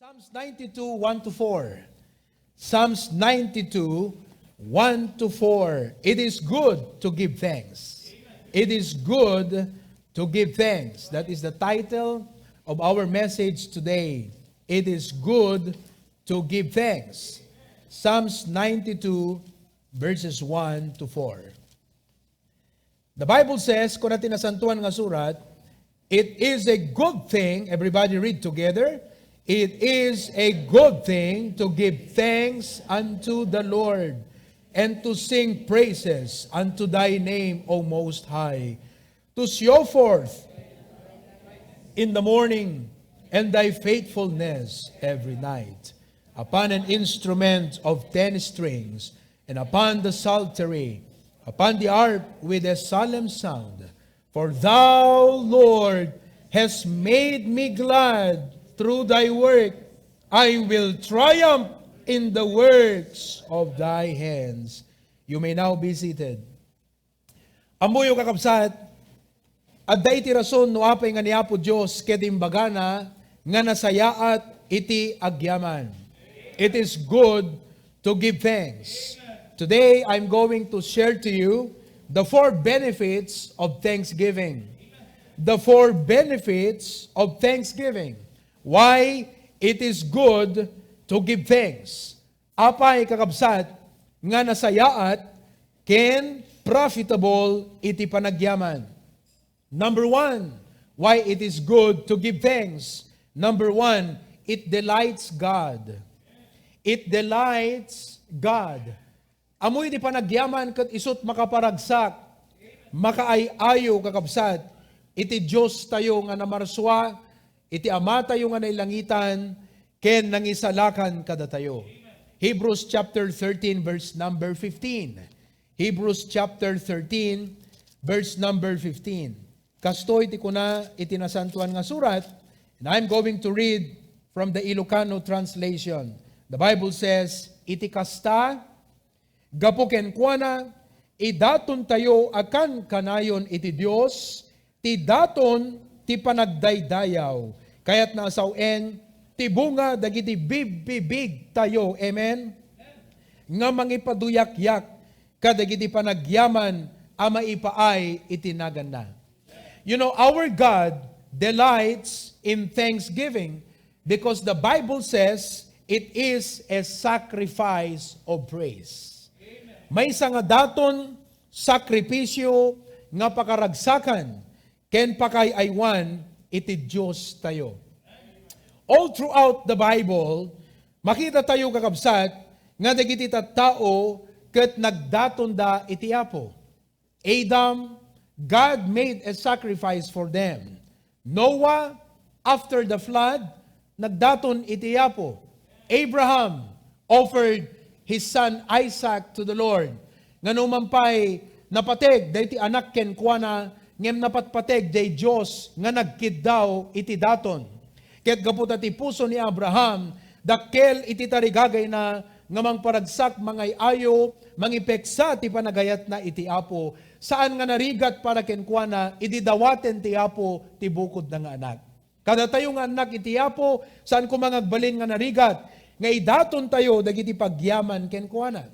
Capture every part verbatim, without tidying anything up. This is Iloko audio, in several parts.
Psalms ninety-two, one to four. Psalms ninety-two, one to four. It is good to give thanks. It is good to give thanks. That is the title of our message today. It is good to give thanks. Psalms ninety-two, verses one to four. The Bible says, kuna ti Nasantuan nga Surat, "It is a good thing," everybody read together, "it is a good thing to give thanks unto the Lord and to sing praises unto thy name, O Most High, to show forth in the morning and thy faithfulness every night upon an instrument of ten strings, and upon the psaltery, upon the harp with a solemn sound. For thou, Lord, hast made me glad through thy work. I will triumph in the works of thy hands." You may now be seated. Ammoyo, kakabsat, adda iti rason no apay nga ni Apo Dios ket imbagana nga nasayaat iti agyaman. It is good to give thanks. Today, I'm going to share to you the four benefits of thanksgiving. The four benefits of thanksgiving. Why it is good to give thanks. Apay, kakabsat, nga nasayaat ken profitable iti panagyaman? Number one, why it is good to give thanks. Number one, it delights God. It delights God. Ammoyo ti panagyaman ket isut' makaparagsak, makaay-ayo, kakabsat, iti Diostayo nga namarsua, iti Amatayo nga nailangitan, ken nangisalakan kadatayo. Hebrews chapter thirteen, verse number fifteen. Hebrews chapter thirteen, verse number fifteen. Kastoy ti kuna iti Nasantuan nga Surat, and I'm going to read from the Ilocano translation. The Bible says, "Iti kasta, gapu kenkuana, idatontayo a kankanayon iti Dios, ti daton ti panagdaydayaw, kayatna a sawen ti bunga dagiti bibbibigtayo." Amen? Nga mangipaduyakyak kadagiti panagyaman a maipaay iti naganna. You know, our God delights in thanksgiving because the Bible says it is a sacrifice of praise. Maysa nga daton sakripisyo nga pakaragsakan ken pakaay-aywan iti Diostayo. All throughout the Bible, makitatayo, kakabsat, nga dagiti tattao ket nagdatonda iti Apo. Adam, God made a sacrifice for them. Noah, after the flood, nagdaton iti Apo. Abraham offered his son Isaac to the Lord. Nga numan pay, napateg daytoy anak kenkuana, ngem napatpateg diay Dios nga nagkiddaw iti daton. Ket gapu ta ti puso ni Abraham, dakkel iti tarigagayna nga mangparagsak, mangay-ayo, mangipeksa ti panagayatna iti Apo. Saan nga narigat para kenkuana idi dawaten ti Apo ti bukodna nga anak. Kadatayo nga annak iti Apo, saan koma nga agbalin nga narigat nga idatontayo dagiti pagyaman kenkuana.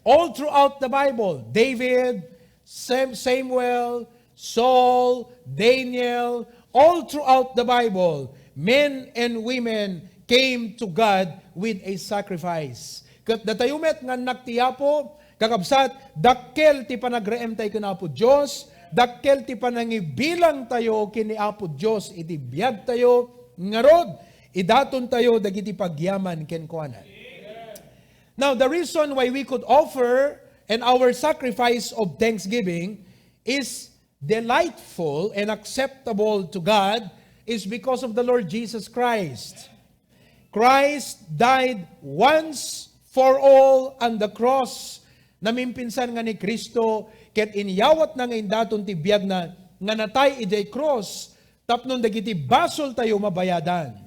All throughout the Bible, David, Sam-, Samuel, Saul, Daniel, all throughout the Bible, men and women came to God with a sacrifice. Ket datayo met nga annak ti Apo, kakabsat, dakkel ti panagraemtay ken Apo Dios, dakkel ti panangibilangtayo ken ni Apo Dios iti biagtayo, ngarud, idatontayo dagiti pagyaman kenkuana. Now, the reason why we could offer and our sacrifice of thanksgiving is delightful and acceptable to God is because of the Lord Jesus Christ. Christ died once for all on the cross. Namimpinsan nga ni Cristo, ket inyawatna nga indaton ti biagna nga natay idiay cross tapno dagiti basoltayo mabayadan.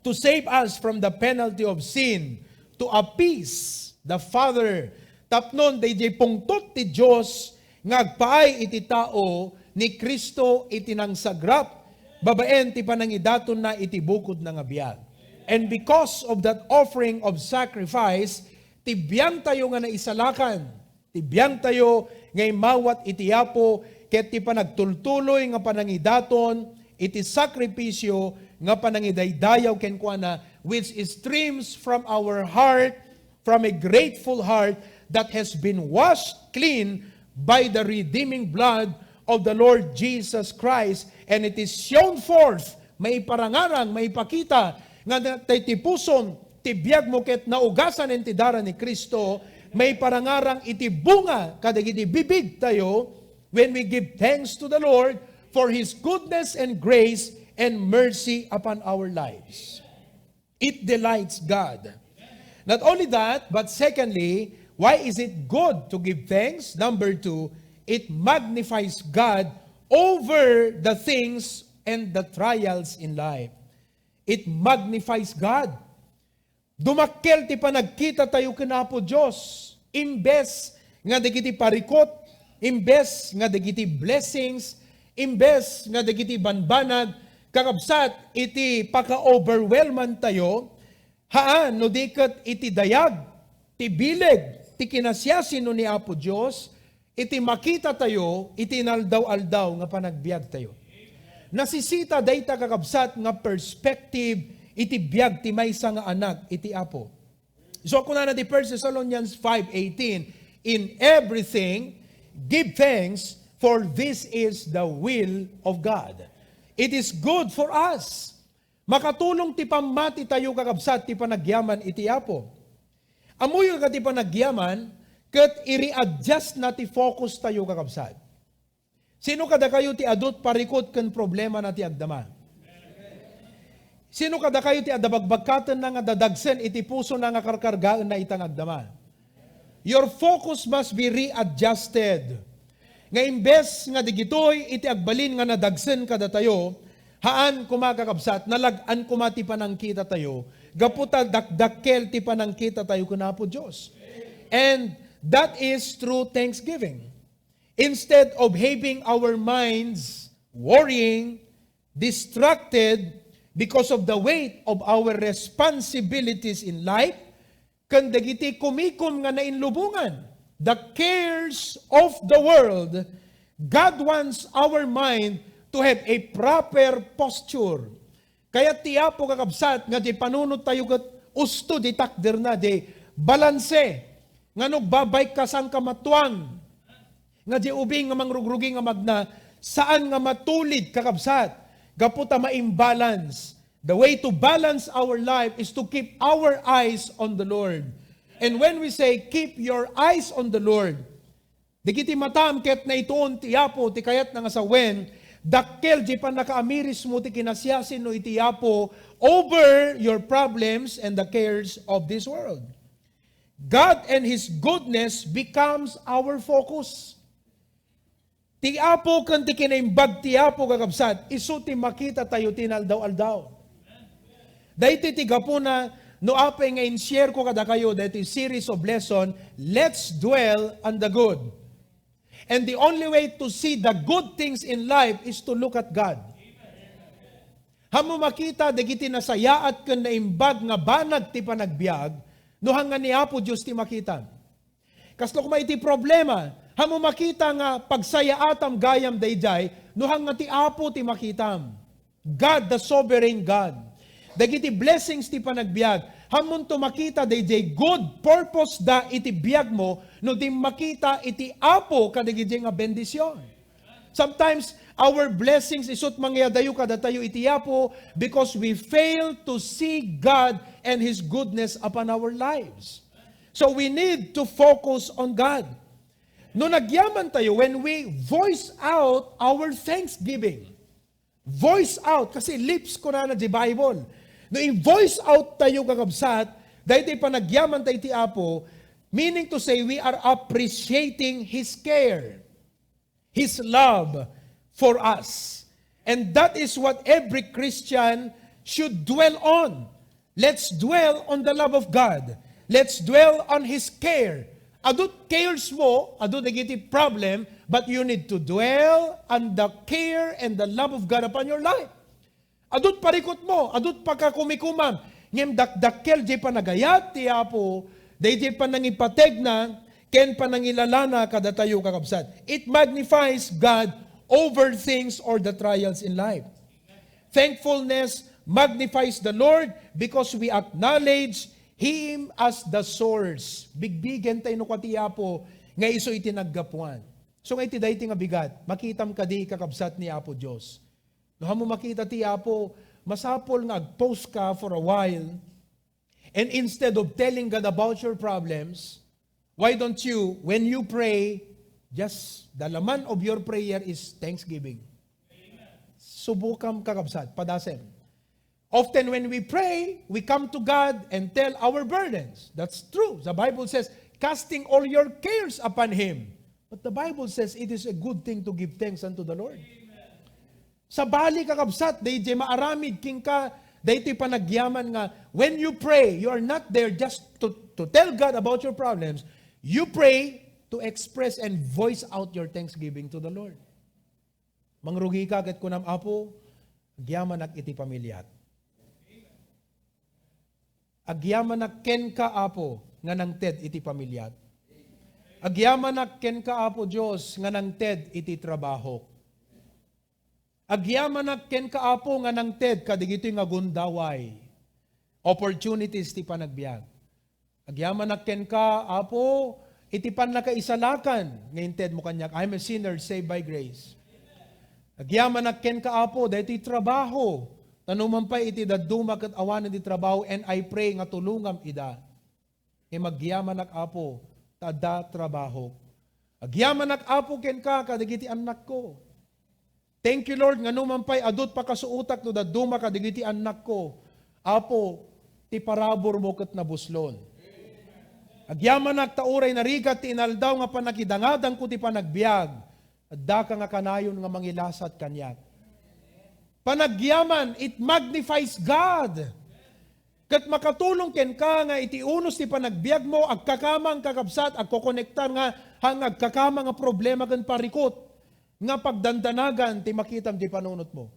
To save us from the penalty of sin, to appease the Father, tapno daydiay pungtot ti Dios nga agpaay iti tao ni Cristo iti nangsagrap babaen ti panangidatonna iti bukodna nga biag. And because of that offering of sacrifice, ti biangtayo nga naisalakan, ti biangtayo nga immawat iti Apo, ket ti panagtultuloy nga panangidaton iti sakripisyo nga panangidaydayaw kenkuana, which streams from our heart, from a grateful heart that has been washed clean by the redeeming blood of the Lord Jesus Christ, and it is shown forth, maiparangarang, maipakita nga na-, tay ti pusom, ti biag mo ket naugasan iti dara ni Cristo, maiparangarang iti bunga kadagiti bibig tayo when we give thanks to the Lord for His goodness and grace and mercy upon our lives. It delights God. Not only that, but secondly, why is it good to give thanks? Number two, it magnifies God over the things and the trials in life. It magnifies God. Dumakkel ti panagkita tayo ken Apo Dios. Imbes nga dagiti parikut, imbes nga dagiti blessings, imbes nga dagiti banbanag, kakabsat, iti paka-overwhelman tayo, haan no di ket iti dayag, ti bileg, ti kinasiasino ni Apo Dios, iti makita tayo iti inaldaw-aldaw nga panagbiag tayo. Nasisita dayta, kakabsat, nga perspective iti biag ti maysa nga anak iti Apo. So, kunana ti First Thessalonians five eighteen, "In everything, give thanks, for this is the will of God." It is good for us. Makatulong ti pammati tayo, kakabsat, ti panagyaman iti Apo. Ammoyo nga ti panagyaman, ket i-readjust na ti focus tayo, kakabsat. Sino kadakayo ti adut parikut ken problema na ti agdama? Sino kadakayo ti adda bagbagkatenna nga dadagsen iti pusona nga karkargaenna ita nga agdama? Your focus must be readjusted. Nga imbes nga digitoy iti agbalin nga nadagsen kadatayo, haan koma, kakabsat, nalag-an koma ti panangkita tayo, gapu ta dakdakkel ti panangkita tayo ken Apo Dios. And that is through thanksgiving. Instead of having our minds worrying, distracted because of the weight of our responsibilities in life, ken dagiti kumikom nga nainlubongan, the cares of the world, God wants our mind to have a proper posture. Kayat ti Apo, kakabsat, nga di panunot tayo ket usto di takderna, di balanse. Nga no agbabike ka, saanka matuang. Nga di ubing nga mangrugrugi nga magna, saan nga matulid, kakabsat. Gapu ta ma-imbalance. The way to balance our life is to keep our eyes on the Lord. And when we say, "Keep your eyes on the Lord," dagiti mataam ket naituon ti Apo ti kayatna nga sawen, dakkel ti pannakaamirismo ti kinasiasino iti Apo over your problems and the cares of this world. God and His goodness becomes our focus. Ti Apo ken ti kinaimbag ti Apo, kakabsat, isu ti makita tayo ti inaldaw-aldaw. Daytoy ti gapuna, no apay nga in-share ko kadakayo daytoy series of lesson, let's dwell on the good. And the only way to see the good things in life is to look at God. Hammo makita dagiti nasayaat ken naimbag nga banag ti panagbiag, no hanggan ni Apo Dios ti makita. Kasla koma iti problema, hammo makita nga pagsayaatam gayam daydiay, no hanggan ti Apo ti makitam. God, the sovereign God. Dagiti blessings ti panagbiag, hammonto makita daydiay good purpose da iti biagmo no di makita iti Apo kadagiti nga bendision. Sometimes, our blessings isut mangyadayo kadatayo iti Apo because we fail to see God and His goodness upon our lives. So we need to focus on God. No nagyaman tayo, when we voice out our thanksgiving, voice out, kasi lips kunana di Bible. No in-voice out tayo, kakabsat, daytoy panagyaman tayo iti Apo, meaning to say, we are appreciating His care, His love for us. And that is what every Christian should dwell on. Let's dwell on the love of God. Let's dwell on His care. Adut cares mo, adut dagiti problem, but you need to dwell on the care and the love of God upon your life. Adut parikutmo, adut pakakumikumam, Ngem dakdakkel diay panagayat ti Apo, daydiay panangipategna, ken panangilalana kadatayo, kakabsat. It magnifies God over things or the trials in life. Thankfulness magnifies the Lord because we acknowledge Him as the source. Bigbigen tayo no kua ti Apo nga isu iti naggapuan. So nga iti daytoy nga bigat, makitam kadi, kakabsat, ni Apo Dios? No, ammo makita ti Apo, masapul nga ag-pause ka for a while, and instead of telling God about your problems, why don't you, when you pray, just the laman of your prayer is thanksgiving. Subukam, kakabsat, padasem. Often when we pray, we come to God and tell our burdens. That's true. The Bible says, "Casting all your cares upon Him." But the Bible says it is a good thing to give thanks unto the Lord. Sabali, kakabsat, daydiay maaramid kenka, daytoy panagyaman nga, when you pray, you are not there just to, to tell God about your problems. You pray to express and voice out your thanksgiving to the Lord. Mangrugi ka ket kunam, "Apo, agyamanak iti pamiliat. Agyamanak kenka, Apo, nga nangted iti pamiliat. Agyamanak kenka, Apo Dios, nga nangted iti trabahok. Agyamanak kenka, Apo, nga nangted kadigitoy nga gundaway, opportunities ti panagbiag. Agyamanak kenka, Apo, iti pannakaisalakan nga intedmo kaniak. I'm a sinner saved by grace. Agyamanak kenka, Apo, daytoy trabaho. Ta numan pay iti dadduma ket awanen ti trabaho, and I pray nga tulongam ida. Ngem agyamanak, Apo, ta adda trabahok. Agyamanak, Apo, kenka kadagiti annakko. Thank you, Lord, nga numan pay adu't pakasuotak no dadduma kadagiti annakko. Apo, ti paraburmo ket nabuslon. Agyamanak ta uray narigat ti inaldaw nga panakidangadangko ti panagbiag, addaka nga kanayon nga mangilasat kaniak. Panagyaman, it magnifies God. Ket makatulong kenka nga iti unos ti panagbiagmo, agkakamang, kakabsat, agkokonektar nga, nga agkakamang nga problema ken parikut nga pagdandanagan ti makitam ti panunotmo.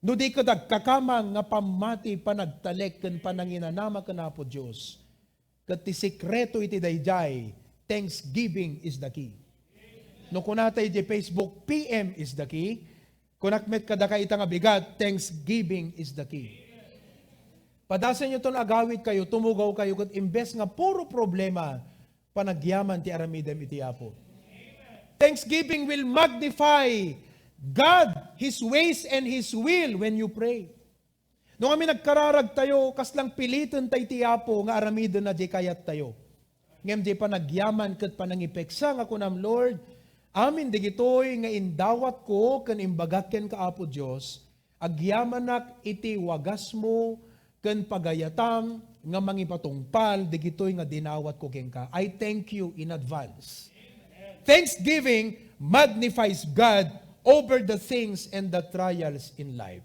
No di ket agkakamang nga pammati, panagtalek, ken pananginanama ken Apo Dios. Ket ti sekreto iti daydiay, thanksgiving is the key. No kunata iti Facebook, "P M is the key," kunak met kadakayo ita nga bigat, thanksgiving is the key. Padasenyo ton agawidkayo, tumugawkayo, ket imbes nga puro problema, panagyaman ti aramidem iti Apo. Thanksgiving will magnify God, His ways, and His will when you pray. No amin agkararagtayo, kaslang piliten tay ti Apo nga aramidenna diay kayattayo. Ngem diay panagyaman ket panangipeksa nga kunam, "Lord, amin digitoy nga indawatko ken imbagak kenka, Apo Dios, agyamanak iti wagasmo ken pagayatam nga mangipatungpal digitoy nga dinawatko kenka. I thank you in advance." Thanksgiving magnifies God over the things and the trials in life.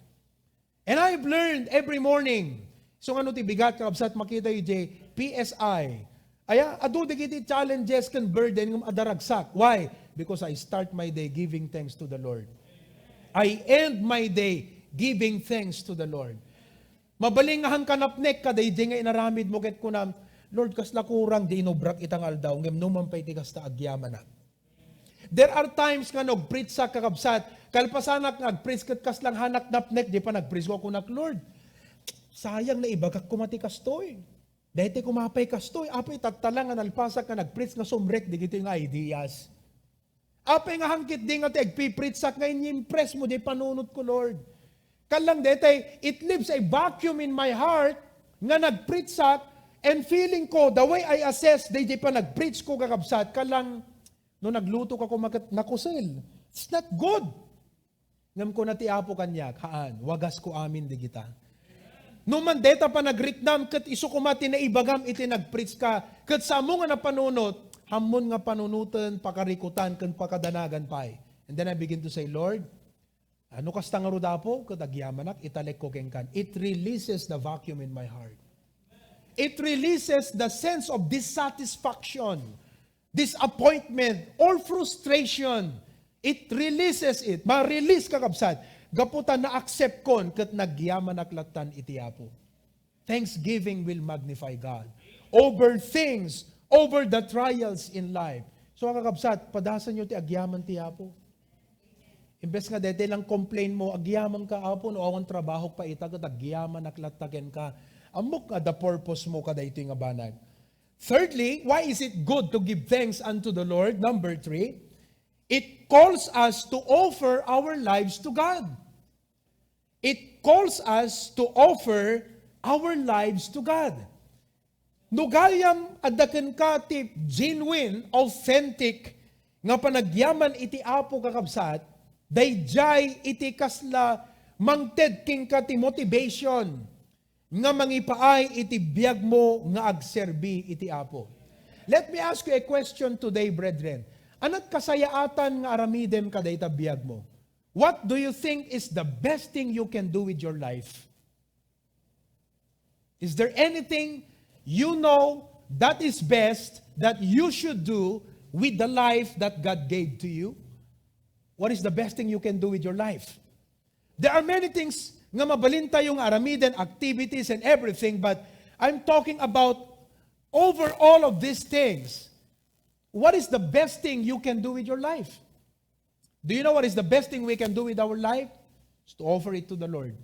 And I've learned every morning. So, ano ti bigat, kakabsat, makita iti P S I? Aya, adu dagiti challenges ken burden ngem adda ragsak. Why? Because I start my day giving thanks to the Lord. I end my day giving thanks to the Lord. Mabalin nga hangka napnek ka daydiay nga inaramidmo ket kunam, "Lord, kasla kurang di inubrak ita nga aldaw, ngem numan pay ti kasta, agyamanak." There are times nga no agpreachak, kakabsat, kalpasanak nga agpreach ket kasla hanak napnek, diay panagpreachko, kunak, "Lord, sayang, naibagak koma ti kastoy. Daytoy koma pay kastoy, apay tattala nga nalpasak nga nagpreach nga sumrek digitoy nga ideas. Apay nga hangkit di nga ti agpipreachak nga inyimpress mo diay panunotko, Lord." Kallang daytoy, it leaves a vacuum in my heart nga nagpreachak, and feeling ko, the way I assess daydiay panagpreachko, kakabsat, kallang no naglutokak koma ket nakusel. It's not good. Ngem kuna ti Apo kaniak, "Haan, wagasko amin digita." Numan dayta panagriknam ket isu koma ti naibagam iti nagpreachka, ket sa ammo nga napanunot, ammon nga panunoten, pakarikutan, ken pakadanagan pay. And then I begin to say, "Lord, ah, no kasta ngarud, Apo, ket agyamanak, italekko kenkan." It releases the vacuum in my heart. It releases the sense of dissatisfaction, disappointment, or frustration. It releases it. Ma-release, kakabsat. Gapu ta na-accept kon ket nagyamanak lattan iti Apo. Thanksgiving will magnify God over things, over the trials in life. So, kakabsat, padasanyo ti agyaman ti Apo. Imbes nga daytoy lang complain mo, "Agyamanka, Apo, no awan trabahok pa ita, ket agyamanak latta kenka." Ammok nga the purpose mo kadaytoy nga banag. Thirdly, why is it good to give thanks unto the Lord? Number three, it calls us to offer our lives to God. It calls us to offer our lives to God. No gayam, adda kenka ti genuine, authentic nga panagyaman iti Apo, kakabsat, daydiay iti kasla mangted kenka ti motivation nga mangipaay iti biagmo nga agserbi iti Apo. Let me ask you a question today, brethren. Ania't kasayaatan nga aramidem kadayta biagmo? What do you think is the best thing you can do with your life? Is there anything you know that is best that you should do with the life that God gave to you? What is the best thing you can do with your life? There are many things nga mabalin tayo nga aramiden, activities and everything, but I'm talking about over all of these things, what is the best thing you can do with your life? Do you know what is the best thing we can do with our life? Is to offer it to the Lord.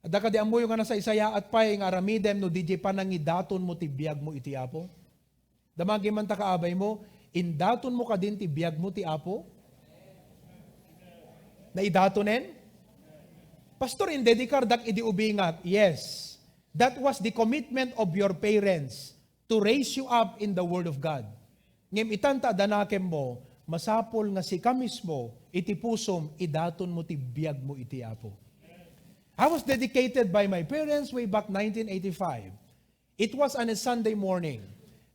Adda kadi ammoyo nga nasaysayaat pay nga aramidem no diay panangidatonmo ti biagmo iti Apo? Damagem man ta kaabay mo, indatonmo kadin ti biagmo ti Apo? Naidatonen? Pastor, indedikardak idi ubingak. Yes. That was the commitment of your parents to raise you up in the Word of God. Ngem itan ta adanakemmo, masapul nga sika mismo, iti pusom, idatonmo ti biagmo iti Apo. I was dedicated by my parents way back nineteen eighty-five. It was on a Sunday morning.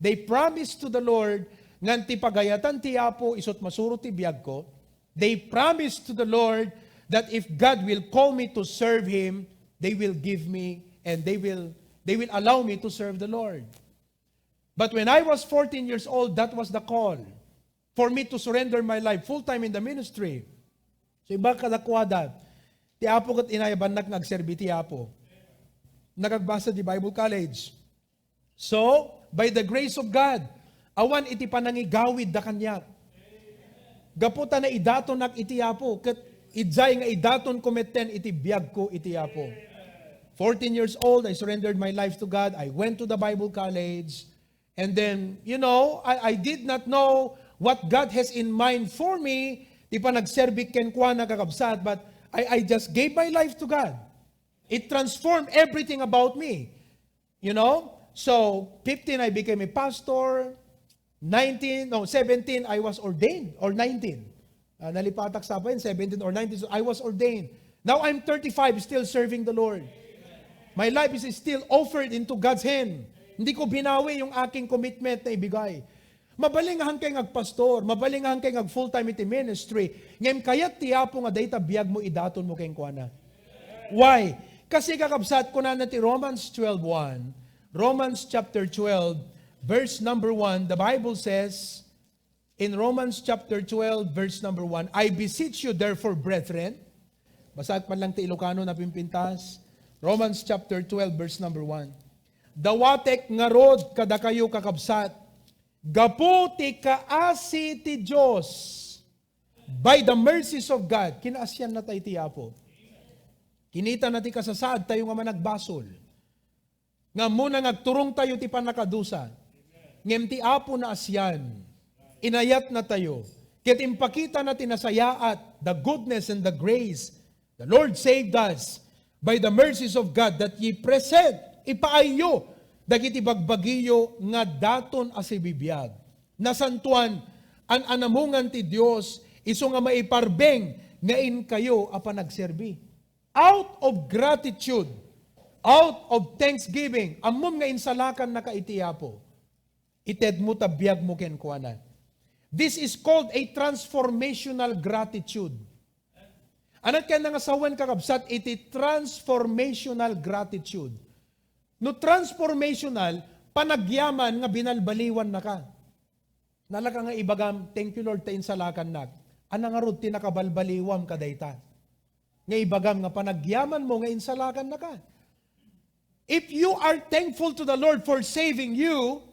They promised to the Lord ngan ti pagayatan ti Apo isu't masuro ti biagko. They promised to the Lord that if God will call me to serve Him, they will give me and they will, they will allow me to serve the Lord. But when I was fourteen years old, that was the call for me to surrender my life full-time in the ministry. So, imbag kadakuada, ti Apo ket inayabannak nga agserbi ti Apo. Nagagbasa di Bible College. So, by the grace of God, awan iti panangigawidda kaniak. Gapu ta naidatonak iti Apo, ket idiay nga idatonko metten iti biagko iti Apo. Fourteen years old, I surrendered my life to God. I went to the Bible college. And then, you know, I, I did not know what God has in mind for me, ti panagserbi kenkuana, kakabsat, but I, I just gave my life to God. It transformed everything about me. You know? So, fifteen, I became a pastor. Nineteen, no, seventeen, I was ordained, or nineteen. Ah, nalipatak sa akin, seventeen or nineteen, so I was ordained. Now I'm thirty-five, still serving the Lord. My life is still offered into God's hand. Hindi ko binawi yung aking commitment na ibigay. Mabalin nga hangkay nga agpastor, mabalin nga hangkay nga ag-full-time iti ministry, ngem kayat ti Apo nga dayta biag mo idaton mo kenkuana. Why? Kasi kakabsat, kunana ti Romans twelve one, Romans chapter twelve, verse number one, the Bible says, in Romans chapter twelve, verse number one, "I beseech you therefore, brethren," basaek man lang ti Ilocano na pimpintas. Romans chapter twelve, verse number one, "Dawatek ngarud kadakayo, kakabsat, gapu ti kaasi ti Dios, by the mercies of God," kinaasian na tayo ti Apo. Kinita na ti kasasaad tayo nga managbasol. Nga ammona nga agturong tayo ti pannakadusa. Ngem ti Apo naasian, inayat na tayo. Ket impakita na ti nasayaat, the goodness and the grace. The Lord saved us by the mercies of God that ye present, ipaayyo dagiti bagbagiyo nga daton a sibibiag. Nasantoan, an-anamongan ti Dios, isu nga maiparbeng nga inkayo a panagserbi. Out of gratitude, out of thanksgiving, ammom nga insalakannaka iti Apo. Itedmo ta biagmo kenkuana. This is called a transformational gratitude. Ania ti kayatna nga sawen, kakabsat, iti transformational gratitude? No transformational, panagyaman nga binalbaliwannaka. Nalaka nga ibagam, "Thank you, Lord, ta insalakannak." Ania ngarud ti nakabalbaliwam kadayta? Nga ibagam nga panagyamanmo nga insalakannaka. If you are thankful to the Lord for saving you,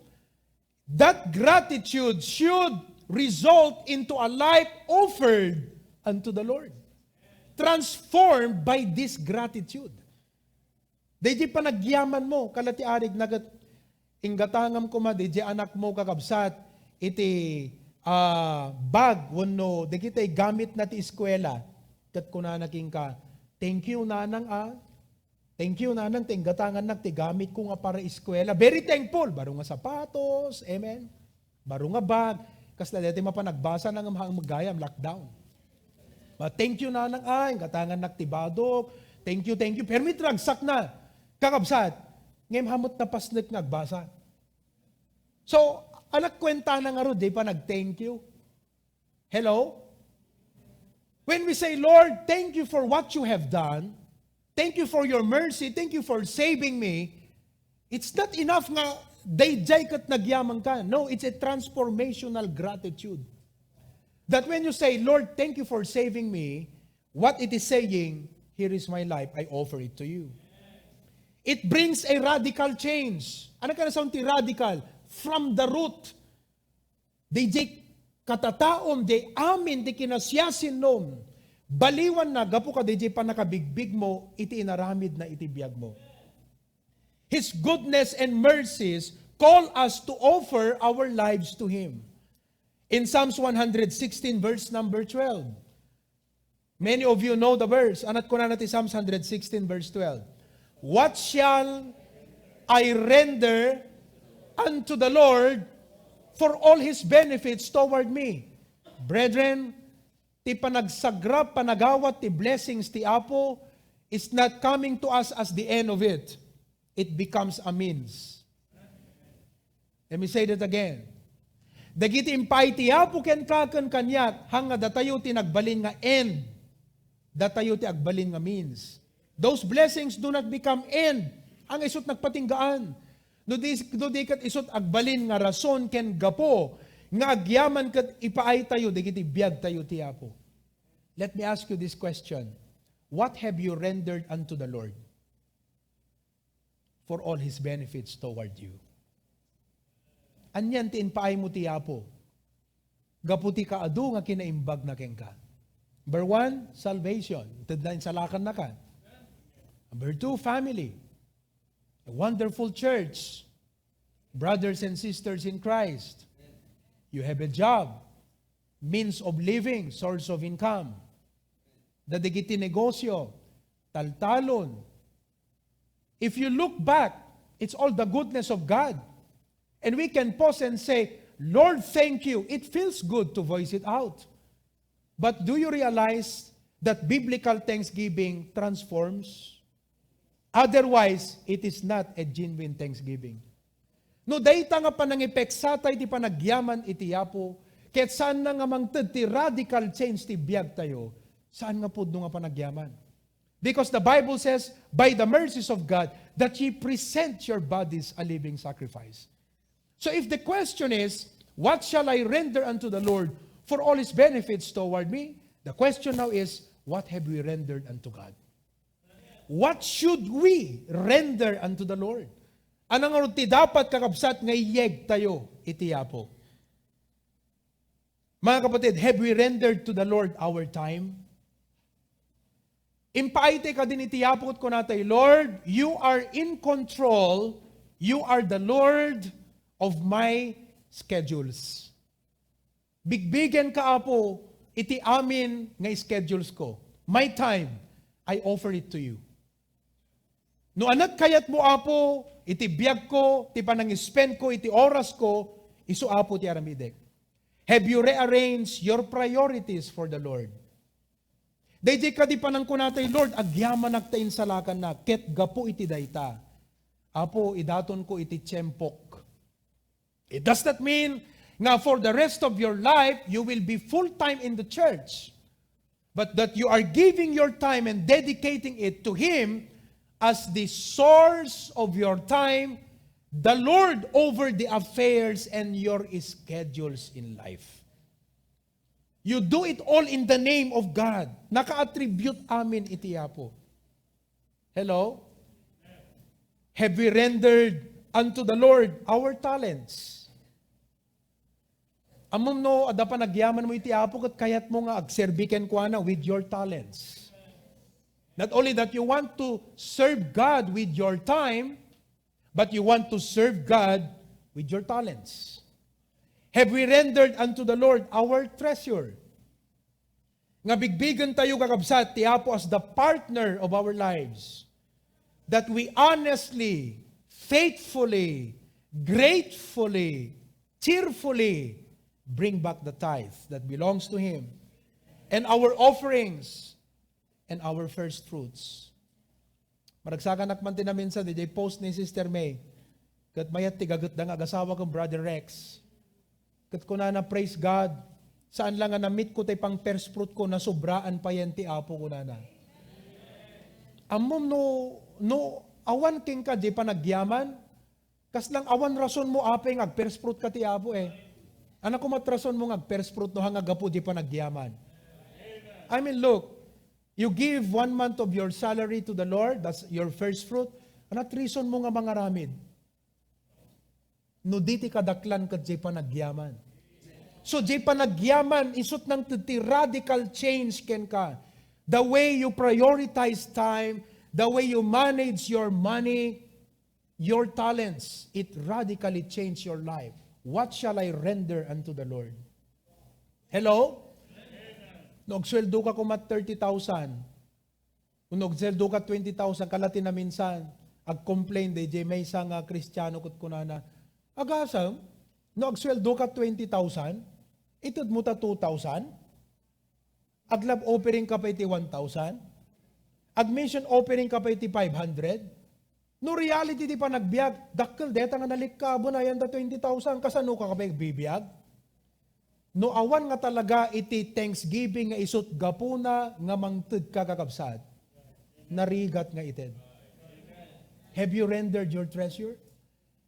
that gratitude should result into a life offered unto the Lord, transformed by this gratitude. Daydi panagyaman mo, kala ti arig naget, inggatangam koma, daydi anak mo, kakabsat, iti, ah, bag, wenno, dagiti gamit na ti eskuela. Ket kunana kenka, "Thank you, nanang, ah." Thank you, nanang, ti inggatangannak ti gamitko nga para eskuela. Very thankful. Baro nga sapatos, amen. Baro nga bag. Kasla daytoy mapan agbasa na nga mahang magayam, lockdown. But thank you, nanang, ay, inggatangannak ti badok. Thank you, thank you. Permi ti ragsak na. Kakabsat, ngem hamet napasnek nga agbasa. So, anak kwenta na nga ro, di pa nag-thank you. Hello? When we say, "Lord, thank you for what you have done. Thank you for your mercy. Thank you for saving me." It's not enough nga daydiay ket nagyaman ka. No, it's a transformational gratitude. That when you say, "Lord, thank you for saving me," what it is saying, "Here is my life. I offer it to you." It brings a radical change. Ano ka na sound ti radical? From the root. Daydiay katataom, diay amin ti kinasiasinnom, baliwanna gapu kadaydiay pannakabigbigmo iti inaramidna iti biagmo. His goodness and mercies call us to offer our lives to Him. In Psalms one hundred sixteen, verse number twelve, many of you know the verse. Anat kunana ti Psalms one hundred sixteen, verse twelve, "What shall I render unto the Lord for all His benefits toward me?" Brethren, ti panagsagrap, panagawat ti blessings ti Apo is not coming to us as the end of it. It becomes a means. Let me say that again. Dagiti impaay ti Apo kenka ken kaniak, haan nga datayo ti nagbalin nga end. Datayo ti agbalin nga means. Those blessings do not become end. Haan nga isut nagpatinggaan. No di, no di ket isut agbalin nga rason ken gapu nga agyaman ket ipaaytayo dagiti biagtayo ti Apo. Let me ask you this question. What have you rendered unto the Lord for all His benefits toward you? Anian ti impaaymo ti Apo gapu ti kaadu nga kinaimbagna kenka? Number one, salvation. Ited na insalakannaka. Number two, family. A wonderful church. Brothers and sisters in Christ. You have a job. Means of living, source of income. Dadagiti negosyo, taltalon. If you look back, it's all the goodness of God. And we can pause and say, "Lord, thank you." It feels good to voice it out. But do you realize that biblical thanksgiving transforms? Otherwise, it is not a genuine thanksgiving. No dayta nga panangipeksata iti panagyaman iti Apo, ket saanna nga mangted ti radical change ti biagtayo, saan nga pudno nga panagyaman. Because the Bible says, "By the mercies of God, that ye present your bodies a living sacrifice." So if the question is, "What shall I render unto the Lord for all His benefits toward me?" The question now is, what have we rendered unto God? What should we render unto the Lord? Ano nga ti dapat, kakabsat, nga iyegtayo iti Apo? Mga kapatid, have we rendered to the Lord our time? Impaaytay kadin iti Apo ket kunatay, "Lord, you are in control. You are the Lord of my schedules." Bigbigen ka, Apo, iti amin nga schedules ko. My time, I offer it to you. No anak kayat mo, Apo, iti biag ko, ti panangispend ko, iti oras ko, isu, Apo, ti aramidek. Have you rearranged your priorities for the Lord? Daydi kadi panangkunatay, "Lord, agyamanak ta insalakannak, ket gapu iti dayta, Apo, idaton ko iti tiempok." It does not mean nga for the rest of your life, you will be full-time in the church, but that you are giving your time and dedicating it to Him as the source of your time, the Lord over the affairs and your schedules in life. You do it all in the name of God. Naka-attribute amin iti Apo. Hello? Have we rendered unto the Lord our talents? Ammom no, adda panagyamanmo iti Apo ket kayatmo nga agserbi kenkuana with your talents. Not only that you want to serve God with your time, but you want to serve God with your talents. Have we rendered unto the Lord our treasure? Nga bigbigen tayo, kakabsat, ti Apo as the partner of our lives, that we honestly, faithfully, gratefully, cheerfully bring back the tithe that belongs to Him and our offerings and our first fruits. Maragsakanak man ti naminsan, diay post ni Sister May. Ket mayat ti gagetda nga agasawa ken Brother Rex. Ket kunana, "Praise God. Saan la nga na-meet ko tay pang first fruit ko, nasobraan payen ti Apo," kunana. Ammom no, no awan kenka diay panagyaman, kasla awan rasonmo apay nga ag-first fruit ka ti Apo eh. Ania koma ti rasonmo nga ag-first fruit no haan nga gapu diay panagyaman? I mean, look, you give one month of your salary to the Lord, that's your first fruit. Ania ti reasonmo nga mangaramid? No di ti kadaklan ket diay panagyaman. So, diay panagyaman, isut' nangted ti radical change kenka. The way you prioritize time, the way you manage your money, your talents, it radically change your life. What shall I render unto the Lord? Hello? No agsueldoka koma thirty thousand, no agsueldoka twenty thousand, kala ti naminsan, ag-complain daydiay maysa nga Kristiano ket kunana, "Agasem, no agsueldoka twenty thousand, itedmo ta two thousand?" Ag-love offering ka pay ti one thousand? Ag-mission offering ka pay ti five hundred? No reality ti panagbiag, dakkel dayta nga nalikkaben a yanda twenty thousand, kasano ka pay agbibiag? No awan nga talaga iti thanksgiving nga isut' gapuna nga mangted ka, kakabsat, narigat nga ited. Have you rendered your treasure?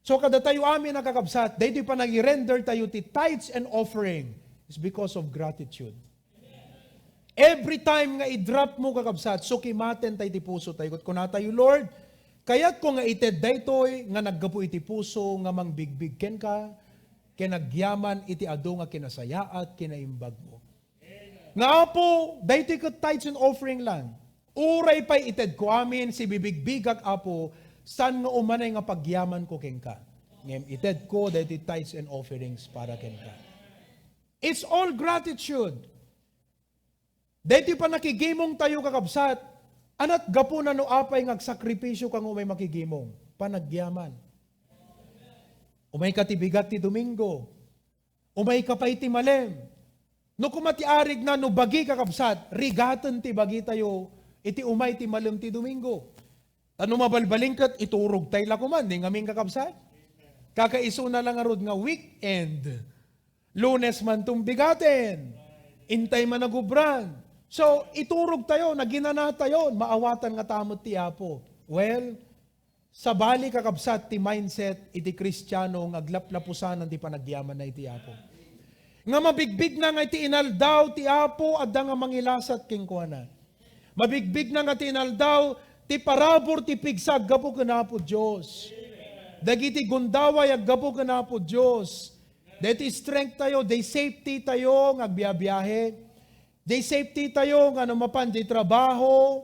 So, kadatayo amin a kakabsat, daytoy panagirender tayo ti tithes and offering is because of gratitude. Every time nga i-drop mo, kakabsat, sukimaten tayo ti puso tayo. Ket kuna tayo, "Lord, kayatko nga ited daytoy nga naggapu iti puso nga mangbigbig kenka, ken agyaman iti adu nga kinasayaat, kinaimbag mo." Nga, Apo, daytoy ket tithes and offering lang. Uray pay itedko amin, sibibigbigak, Apo, saan nga umanay nga pagyamanko kenka. Ngem itedko daytoy tithes and offerings para kenka. It's all gratitude. Daytoy panakigimong tayo, kakabsat, ania't gapuna no apay nga agsakripisio ka nga umay makigimong? Panagyaman. Umay ka ti bigat ti Domingo. Umay ka pay ti malem. No kuma ti arigna, no bagi, kakabsat, rigaten ti bagitayo iti umay ti malem ti Domingo. Ta no mabalbalin ket iturog tay la koman, di ngamin, kakabsat? Kakaisuna la ngarud nga weekend. Lunes man tum bigaten. Intay man nagubran. So, iturog tayo, naginana tayo, maawatan nga ta met ti Apo. Well, sabali, kakabsat, ti mindset iti Kristiano nga aglaplapusanan ti panagyamanna iti Apo. Nga mabigbigna nga iti inaldaw ti Apo, adda nga mangilasat kenkuana. Mabigbigna nga iti inaldaw ti parabur ti pigsa aggapu ken Apo Dios. Dagiti gundaway aggapu ken Apo Dios. Daytoy strength tayo, day safety tayo nga agbiabiahe. Jay safety tayo nga no mapan jay trabaho.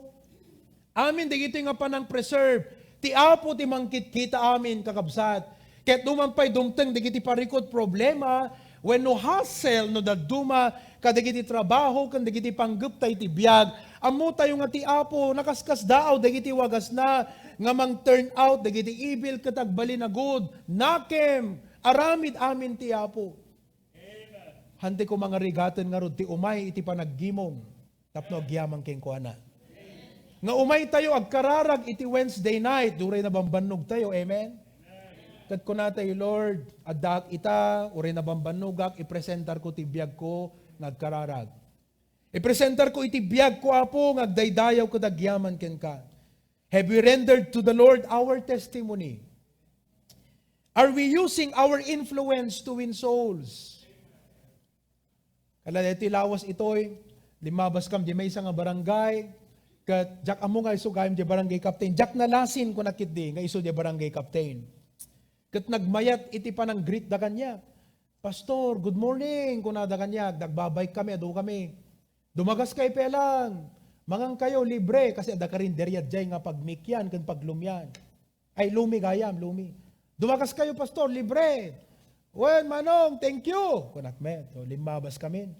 Amin dagitoy nga panang-preserve. Ti Apo ti mangkitkita amin, kakabsat. Ket no man pay dumteng dagiti parikut, problema, wenno hassle no dadduma kadagiti trabaho ken dagiti panggepta iti biag, ammotayo nga ti Apo nakaskasdaaw dagiti wagasna nga mang-turn out dagiti evil ket agbalin a good. Nakem, aramid amin ti Apo. Hantay koma nga rigaten ngarud ti umay iti panaggimong tapno agyaman kenkuana. Nga umay tayo agkararag iti Wednesday night, uray nabambannog tayo, amen? Ket kuna tayo, "Lord, addaak ita, uray nabambannogak, ipresentarko ti biagko nga agkararag. Ipresentarko iti biagko, Apo, nga agdaydayaw ket agyaman kenka." Have we rendered to the Lord our testimony? Are we using our influence to win souls? Kala daytoy lawas itoy, limmabas kam di maysa nga barangay, Ket diak ammo nga isu gayam diay barangay captain. Diak nalasin, kunak ketdi, nga isu diay barangay captain. Ket nagmayat iti panang-greet da kaniak. "Pastor, good morning," kunada kaniak. Nagbabike kami, adu kami. "Dumagas kayo pelang. Mangan kayo, libre," kasi adda karinderya diay nga pagmikian ken paglumian. Ay, lumi gayam, lumi. "Dumagas kayo, Pastor, libre." "Wen, Manong, thank you," kunak met. So, limmabas kami.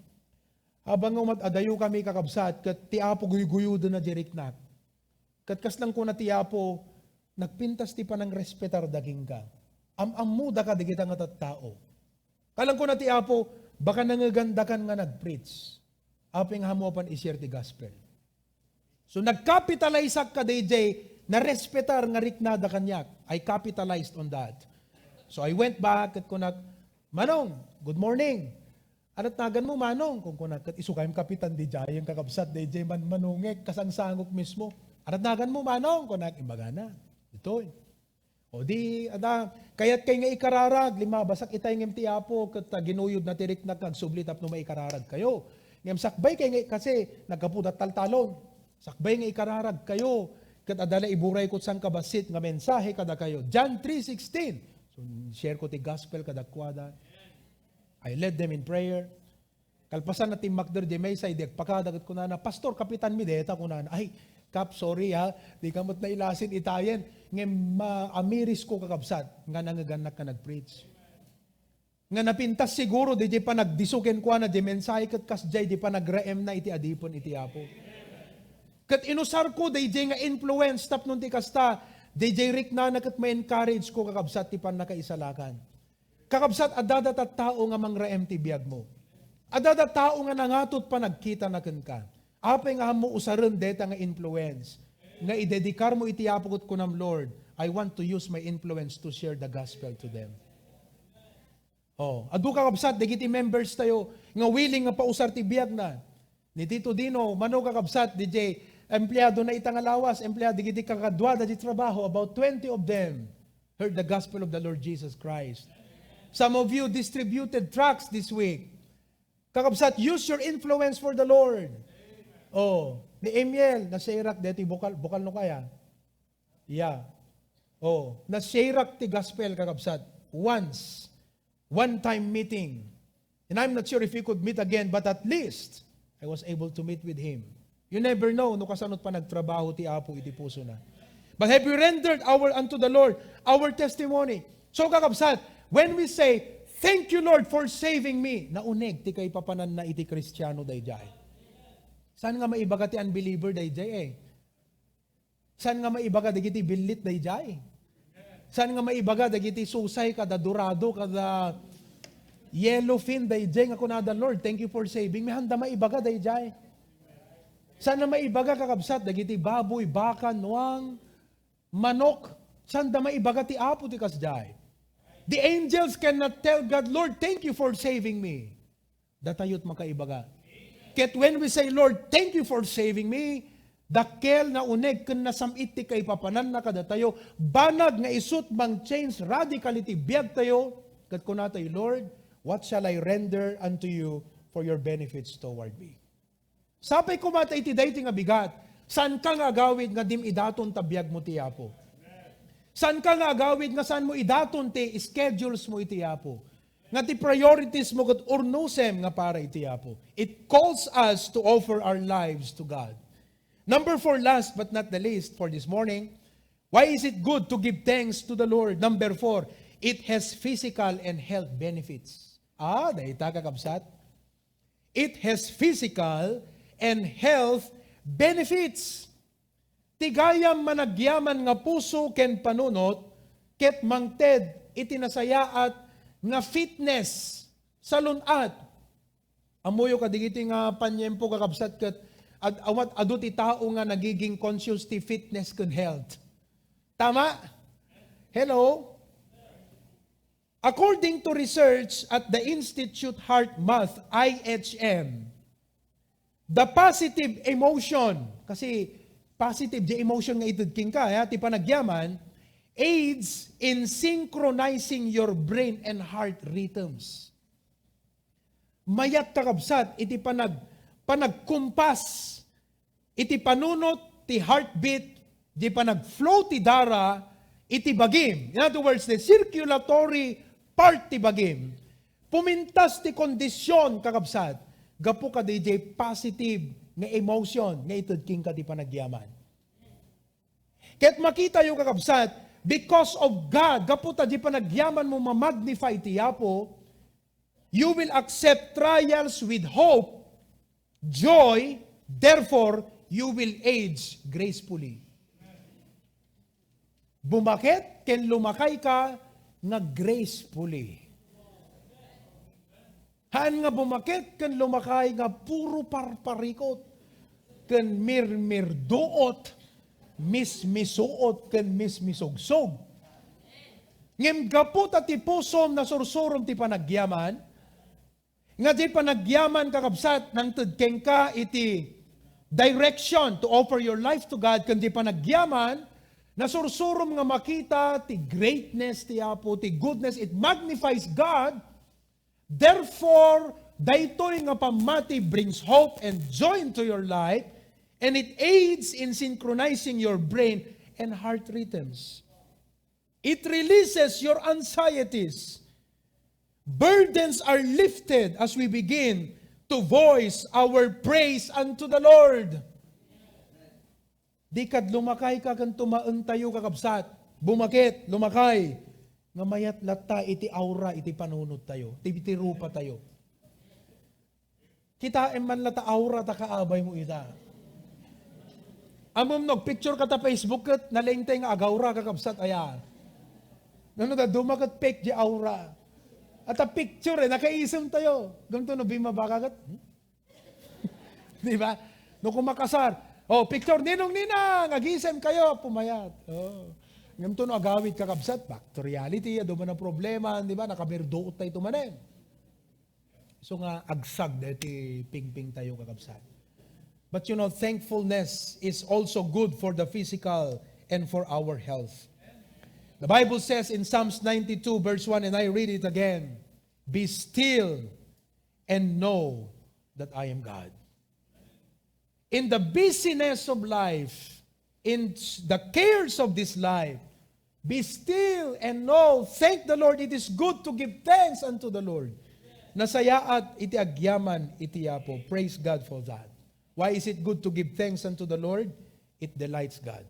Habang nga umat-adayo kami, kakabsat, ket ti Apo guyguyodenna diay riknak. Ket kas lang kuna ti Apo, nagpintas ti panangrespetarda kenka. Am-ammoda kadagita nga tattao. Kas lang kuna ti Apo, baka nangegandakan nga nag-preach. Apay nga ammo a pan-i-share ti gospel. So, nagkapitalisak kadaydiay narespetar nga riknada kaniak. I capitalized on that. So, I went back ket kunak, "Manong, good morning." "Anat naganmo, Manong?" kunkunak, ket isu gayam kapitan diay, kakabsat, daydiay manmanongek, kasangsangok mismo. "Anat naganmo, Manong?" kunak, imbagana. Ditoy. O di, ada, kayat kay nga ikararag, limmabasak itay ngem ti Apo, ket, ah, ginuyodna ti riknak nga agsubli tapno maikararag kayo. Ngem sakbay kay nga, kasi naggapuda taltalon. Sakbay nga ikararag kayo, ket adda la iburay ko sangkabassit nga mensahe kadakayo. John three sixteen. So, share ko ti gospel kadakuada. I led them in prayer. Kalpasan na timmakder di maysa, idi agpakada ket kunana, "Pastor, kapitanmi deta," kunana. "Ay, Kap, sorry ha, di ka met nailasin itayen, ngem maamirisko, kakabsat, nga nangegannak nga nag-preach." Nga napintas siguro, di, di panagdiso kenkuana, di mensahe ket kasdiay, di panagraemna iti adipen iti Apo. Ket inusarko, di, di nga influence, tapno ti kasta, di, di riknana ket ma-encourage ko, kakabsat, ti pannakaisalakan. Kakabsat, adda dayta tattao nga mangraem ti biagmo. Adda dayta tao nga nangatot panagkitana kenka. Apay nga ammo usaren dayta nga influence nga idedikarmo iti Apo ket kunam, "Lord, I want to use my influence to share the gospel to them." Oh, adu, kakabsat, dagiti members tayo nga willing nga pausar ti biagna. Ni Tito Dino, mano, kakabsat, diay empleado na ita nga lawas, empleado dagiti kakaduada diay trabaho, about twenty of them heard the gospel of the Lord Jesus Christ. Some of you distributed tracts this week. Kakabsat, use your influence for the Lord. Oh, ni Emiel, na-share-ak deti bukal, bukal no kaya. Yeah. Oh, na-share-ak ti gospel, kakabsat. Once. One-time meeting. And I'm not sure if we could meet again, but at least I was able to meet with him. You never know no kasano panagtrabaho ti Apo iti pusona. But have we rendered our unto the Lord our testimony? So, kakabsat, when we say, "Thank you, Lord, for saving me," nauneg ti kaipapananna iti Kristiano daydiay. Saan nga maibaga ti unbeliever daydiay eh? Saan nga maibaga dagiti billit daydiay? Saan nga maibaga dagiti susay kada dorado, kada yellowfin daydiay nga kunada, "Lord, thank you for saving me"? Saan da maibaga daydiay? Saan nga maibaga, kakabsat, dagiti baboy, baka, nuang, manok? Saan da maibaga ti Apo ti kasdiay? The angels cannot tell God, "Lord, thank you for saving me." Datayot makaibaga. Ket when we say, "Lord, thank you for saving me," dakkel, nauneg, ken nasam-it ti kaipapananna kadatayo, banag nga isut' mang-change radical iti biagtayo, ket kunatayo, "Lord, what shall I render unto you for your benefits toward me?" Sapay koma ta iti daytoy nga bigat, saanka nga agawid nga dim idaton ta biagmo ti Apo. Saanka nga agawid nga saanmo idaton ti schedules mo iti Apo. Nga ti priorities mo ket urnosem nga para iti Apo. It calls us to offer our lives to God. Number four, last but not the least for this morning, why is it good to give thanks to the Lord? Number four, it has physical and health benefits. Ah, dayta, kakabsat. It has physical and health benefits. Ti gayam managyaman nga puso ken panunot ket mangted iti nasayaat nga fitness, salun-at. Ammoyo kadagiti nga paniempo, kakabsat, ket ad-, awan adu ti tao nga nagiging conscious ti fitness ken health. Tama? Hello? According to research at the Institute Heart Math, I H M, the positive emotion, kasi positive di emotion nga ited kenka, ya, ti panagyaman, aids in synchronizing your brain and heart rhythms. Mayat, kakabsat, iti panag-, panagkumpas iti panunot ti heartbeat, di panagflow ti dara iti bagim. In other words, the circulatory part ti bagim. Pumintas ti kondisyon, kakabsat, gapu kadi jay positive nga emotion nga ited kenka ti panagyaman. Ket makitayo, kakabsat, because of God, gapu ta di panagyaman mo ma-magnify ti Apo, you will accept trials with hope, joy, therefore, you will age gracefully. Bumaket ken lumakay ka nga gracefully. Haan nga bumaket ken lumakay nga puro parparikot ken mirmirduot, mismisuot ken mismisugsog. Ngem gapu ta ti pusom nasursurom ti panagyaman, nga di panagyaman, kakabsat, nangted kenka iti direction to offer your life to God, ken di panagyaman, nasursurom nga makita ti greatness ti Apo, ti goodness, it magnifies God. Therefore, daytoy nga pammati brings hope and joy into your life, and it aids in synchronizing your brain and heart rhythms. It releases your anxieties. Burdens are lifted as we begin to voice our praise unto the Lord. Di kad lumakay ka ken tumaeng tayo, kakabsat. Bumaket, lumakay. Nga mayat latta iti aura, iti panunot tayo, iti, iti rupa tayo. Kitaem man la ta aura ta kaabay mo ita. Ammom no, picture ka ta Facebook ket nalengtay nga agaura, kakabsat, aya. Nano da duma ket fake di aura. At a picture eh, nakaisem tayo. Ganito no, bimaba ka ket, hmm? Di ba? No, kumakasar, oh, picture, ninong, ninang, agisem kayo, pumayat. Oh. Ngem to no agawid, kakabsat, back to reality, adu man a problema, di ba? Nakamirduot tayo tumanen. So nga, agsag deti pingping tayo, kakabsat. But you know, thankfulness is also good for the physical and for our health. The Bible says in Psalms ninety-two, verse one, and I read it again, "Be still and know that I am God." In the busyness of life, in the cares of this life, be still and know, thank the Lord. It is good to give thanks unto the Lord. Nasayaat iti agyaman iti Apo. Praise God for that. Why is it good to give thanks unto the Lord? It delights God.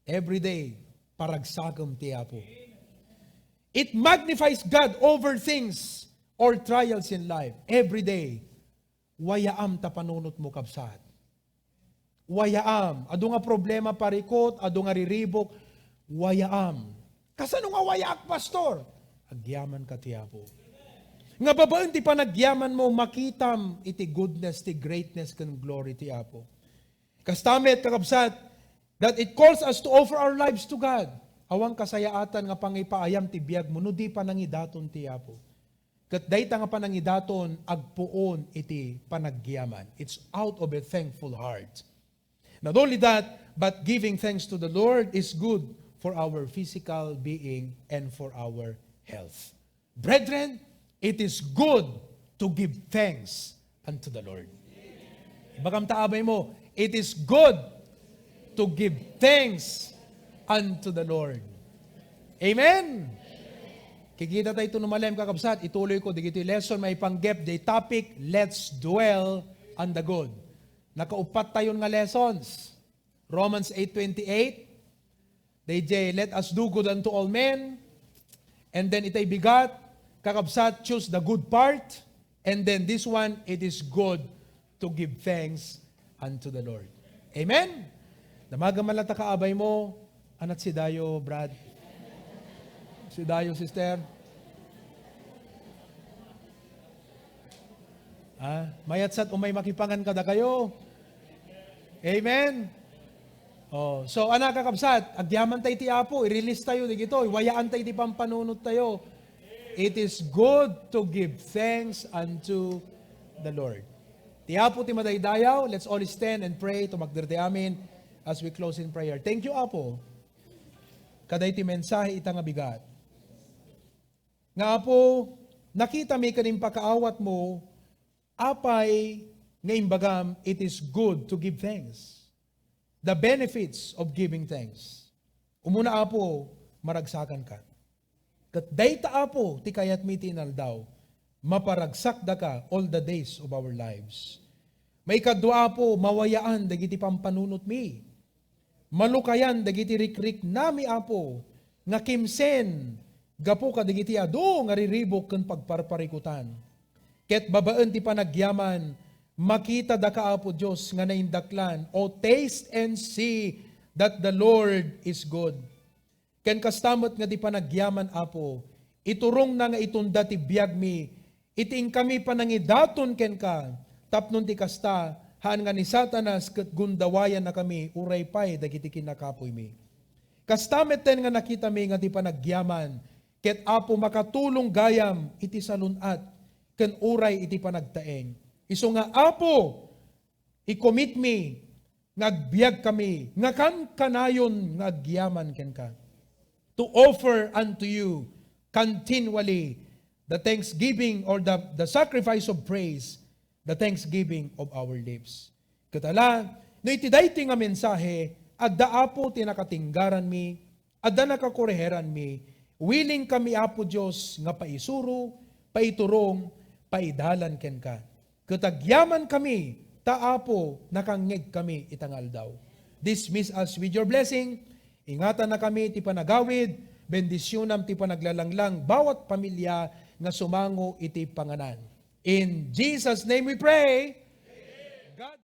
Every day, paragsakem ti Apo. It magnifies God over things or trials in life. Every day, wayaam ta panunot mo, kabsat. Wayaam. Adu nga problema, parikot, adu nga riribuk, wayaam. Kasano nga wayaak, Pastor? Agyaman ka ti Apo. Nga babaen ti panagyaman mo, makitam iti goodness, ti greatness, ken glory ti Apo. Kasta met, kakabsat, that it calls us to offer our lives to God. Awan kasayaatan nga pangipaayam ti biag mo no di panangidaton ti Apo. Ket dayta nga panangidaton agpuon iti panagyaman. It's out of a thankful heart. Not only that, but giving thanks to the Lord is good for our physical being and for our health. Brethren, it is good to give thanks unto the Lord. Ibagam ta abay mo, it is good to give thanks unto the Lord. Amen? Kikita tayo ito no malem, kakabsat, ituloy ko, digiti lesson, maipanggep, the topic, let's dwell on the good. Nakaupat tayon nga lessons. Romans eight twenty-eight, D J, "Let us do good unto all men." And then itay bigat, kakabsat, choose the good part. And then this one, it is good to give thanks unto the Lord. Amen? Damagan man lang ta kaabay mo, anat si Dayo, Brad. Si Dayo, sister. Ah, mayatsat umay makipangan kadakayo. Amen? Oh, so, anak, kakabsat, agyaman tayo ti Apo, i-release tayo, digito, iwayaan tayo ti pampanunot tayo. It is good to give thanks unto the Lord. Ti Apo ti madaydayaw, let's all stand and pray, tumakder ti amin as we close in prayer. Thank you, Apo. Kaday ti mensahe ita nga bigat. Nga, Apo, nakita mi ken impakaawat mo, apay nga imbagam, it is good to give thanks. The benefits of giving thanks. Umuna, Apo, maragsakanka. Ket dayta, Apo, ti kayatmi ti inaldaw, maparagsakdaka all the days of our lives. Maikadua, Apo, mawayaan dagiti pampanunotmi. Malukayan dagiti rikriknami, Apo, nga kimsen gapu kadagiti adu nga riribuk ken pagparparikutan. Ket babaen ti panagyaman, makitadaka, Apo Dios, nga naindaklan. O, taste and see that the Lord is good. Ken kasta met nga di panagyaman, Apo, iturongna nga itunda ti biagmi iti inkami panangidaton kenka, tapno ti kasta, haan nga ni Satanas ket gundawayannakami uray pay dagiti kinnakapuymi. Kasta metten nga nakitami nga di panagyaman, ket, Apo, makatulong gayam iti salun-at ken uray iti panagtaeng. Isu nga, Apo, i-commitmi nga agbiagkami nga kankanayon nga agyaman kenka, to offer unto you continually the thanksgiving or the, the sacrifice of praise, the thanksgiving of our lips. Ket ala, no iti daytoy nga mensahe, adda, Apo, ti nakatinggaranmi, adda nakakoreheranmi, willing kami, Apo Dios, nga paisuro, paiturong, paidalan kenka. Ket agyaman kami, ta, Apo, nakangngeg kami ita nga aldaw. Dismiss us with your blessing. Ingatana kami ti panagawid, bendisyonam ti panaglalanglang bawat pamilya nga sumango iti panganan. In Jesus' name we pray. God